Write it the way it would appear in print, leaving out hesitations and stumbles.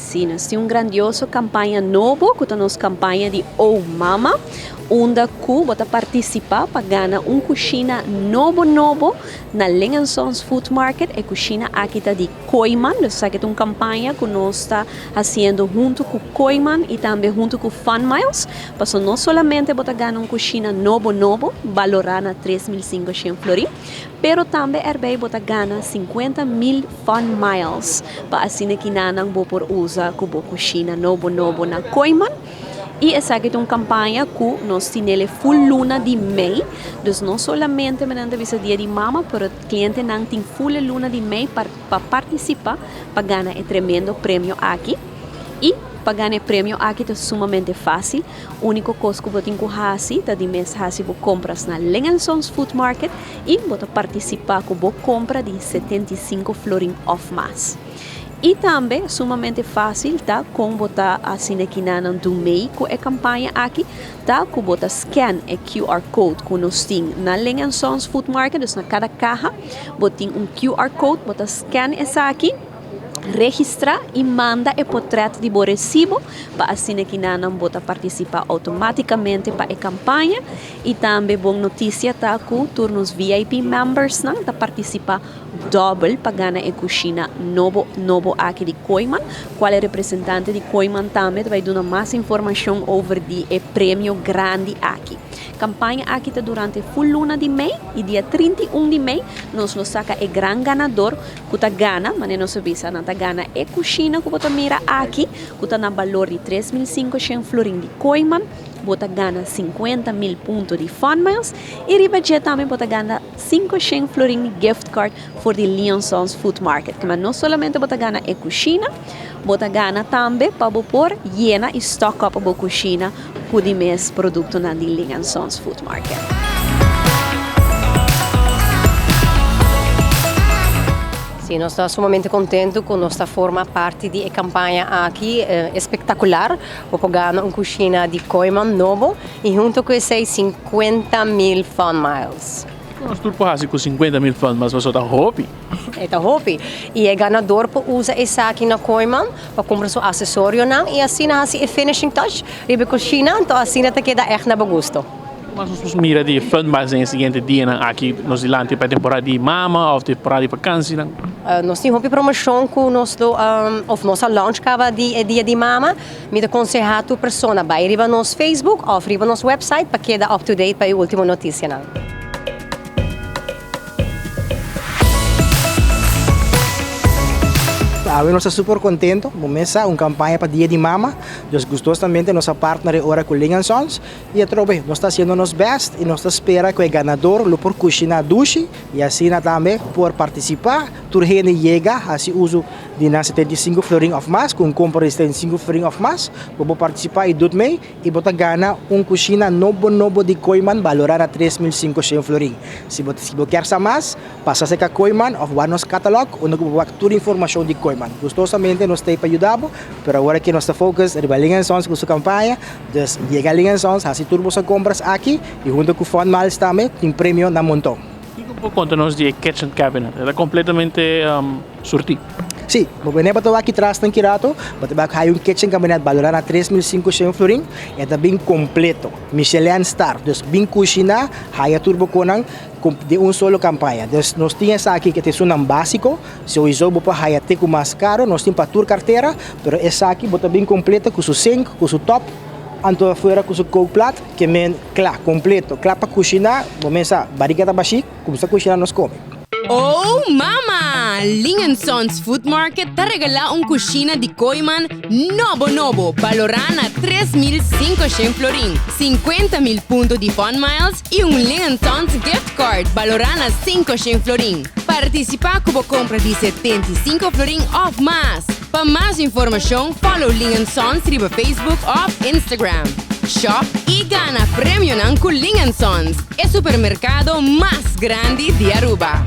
Si, nos tin un grandioso campaña nobo cu ta nos campaña di Oh Mama, unda cu bo ta participa pa gana un cushina nobo nobo na Ling and Sons Food Market. E cushina aki ta di Kooyman, dus esaki ta un campaña cu nos ta haciendo hunto cu Kooyman y tambe hunto cu Fun Miles, paso no solamente bo ta gana un cushina nobo nobo, balora na 3500 florin, Pero tambe erbij bo ta gana 50,000 Fun Miles pa asina kinanan bo por usa ku bo kushina nobo nobo na Kooyman. I esaki ta un kampaña ku nos tinele full luna di mei. Dus no solamente nan ta bisa dia di mama, pero klientenan tin full e luna di mei pa partisipa pa gana e tremendo premio aki. I pa gana e premio aki ta sumamente fásil. Úniko kos ku bo tin ku hasi ta di mes hasi bo kompras na Ling and Sons Food Market i bo ta partisipá ku bo kompra di 75 florin òf mas. I tambe sumamente fásil ta kon bo ta asina kinanan dumei ku e kampaña aki ta ku bo ta scan e QR code ku nos tin na Ling and Sons Food Market, dus na kada kaha bo tin un QR code, bo ta scan esaki. Registrá i manda e potrèt di bo resibo pa asina kinanan bo ta partisipá outomátikamente pa e kampaña. I tambe bon notisia ta ku tur nos VIP membersnan ta partisipá dòbel pa gana e kushina nobo nobo aki di Kooyman, kual e representante di Kooyman tambe ta bai duna mas informashon over di e premio grandi aki. Kampaña aki ta durante ful luna di mei i dia 31 di mei nos lo saka e gran ganador Ku ta gana, manera nos a bisa, nan ta gana e kushina ku bo ta mira aki, ku ta na balor di 3500 florin di Kooyman, bo ta gana 50,000 punto di Fun Miles i riba dje tambe bo ta gana 500 florin di gift card for di Leon Sons Food Market. Kema no solamente bo ta gana e kushina, bo ta gana tambe pa bo por yena i stock up bo kushina ku di mes produktonan di Ling and Sons Food Market. Sí, nos ta sumamente kontentu ku nos ta forma parti di e kampaña aki espektakular. Bo por gana un kushina di Kooyman nobo i hunto ku esei 50,000 Fun Miles. Kiko nos tur por hasi ku 50,000 Fun Miles? Pasobra ta hopi. E ta hopi. I e ganador por usa esaki na Kooyman pa kumpra su asesorionan i asina hasi e finishing touch riba e kushina, anto asina ta keda ègt na bo gusto. Mas nos por mira di e Fun Miles den e siguiente dianan aki nos dilanti pa e temporada di mama òf temporada di vakansinan? Nos tin hopi promoshon ku nos lo òf nos a launch kaba di e dia di mama. Mi ta konsehá tur persona bai riba nos Facebook òf riba nos website pa keda up to date pa e último notisianan. Awe nos ta super contento, bo mes sa un campaña pa Dia di Mama, dus gustosamente nos a partner e ora cu Ling and Sons y atrobe nos ta haciendo nos best y nos ta spera cu e ganador lo por cushina dushi y asina tambe por participa, tur hende yega haci uso di nan 75 florin of mas, cu un compra di 75 florin of mas, bo por participa y doet mee. I bo ta gana un kushina nobo nobo di Kooyman balorá na 3500 florin. Si bo si bo kier sa mas, pasa serka Kooyman òf wak nos katalòg unda ku bo por wak tur informashon di Kooyman. Gustosamente nos ta ei pa yuda bo, pero awor aki nos ta focus riba Ling and Sons ku su kampaña. Dus yega Ling and Sons, hasi tur boso kompras aki i hunto ku Fun Miles tambe tin premio na monton. Kiko bo por konta nos di e kitchen cabinet? E ta kompletamente Surti. Sí, bo bene bo ta wak ki tras nan ki rato, bo ta wak hay un kitchen cabinet balorá na 3500 florin, e ta bin completo, Michelin star, dus bin kushiná, haya tur bo konan den un solo kampaña. Dus nos tin esaki ke ta esunnan básiko, souiso bo por haya te ku mas karo, nos tin pa tur kartera, pero esaki bo ta bin completo ku su sink, ku su top, anto afuera ku su kookplaat, ke men kla, completo, kla pa kushiná, bo mes sa, barika ta bashí, kumsa kushiná nos kome. Oh mama! Ling and Sons Food Market ta regalá un kushina di Kooyman nobo nobo balorá na 3500 florin, 50,000 punto di Fun Miles i un Ling and Sons gift card balorá na 500 florin. Partisipá ku bo kompra di 75 florin òf mas. Pa mas informashon follow Ling and Sons riba Facebook òf Instagram. Shop i gana premionan ku Ling and Sons, e supermerkado mas grandi di Aruba.